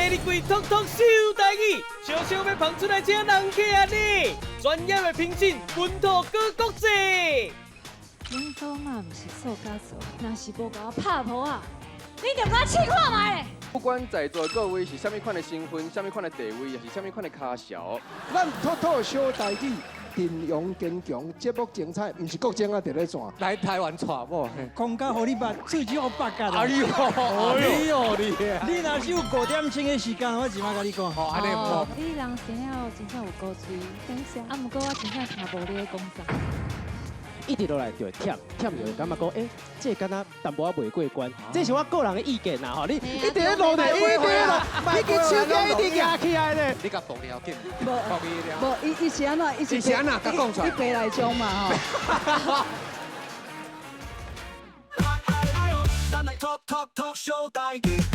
第二季 talk talk 小台語，小小欲捧出來請人客啊呢，專業的評審，本土閣國際。恁祖媽毋是塑膠做，若是無共我拍破啊，你就敢試看覓咧？不管在座各位是啥物款的身份、啥物款的地位，抑是啥物款的跤潲，咱妥妥小台語，陣容堅強，節目精彩，毋是國政啊，佇咧轉。來台灣娶某，講甲予你捌，喙齒予拔甲。哎呦，哎呦你！你若是有5點鐘的時間，我一馬共你講。哦，按呢無。你人生了真正有古錐，啊，毋過我真正聽無你咧講啥。一直落來就會忝，忝就會感覺講，欸，這個敢若淡薄仔袂過關，這是我個人的意見啦，吼，你一直咧落地，一直落，你個手機一直舉起來咧。你共爆料緊，無，無，伊是按怎？伊是按怎？共講出來。伊白內障嘛吼。咱來 talk talk talk 小台語。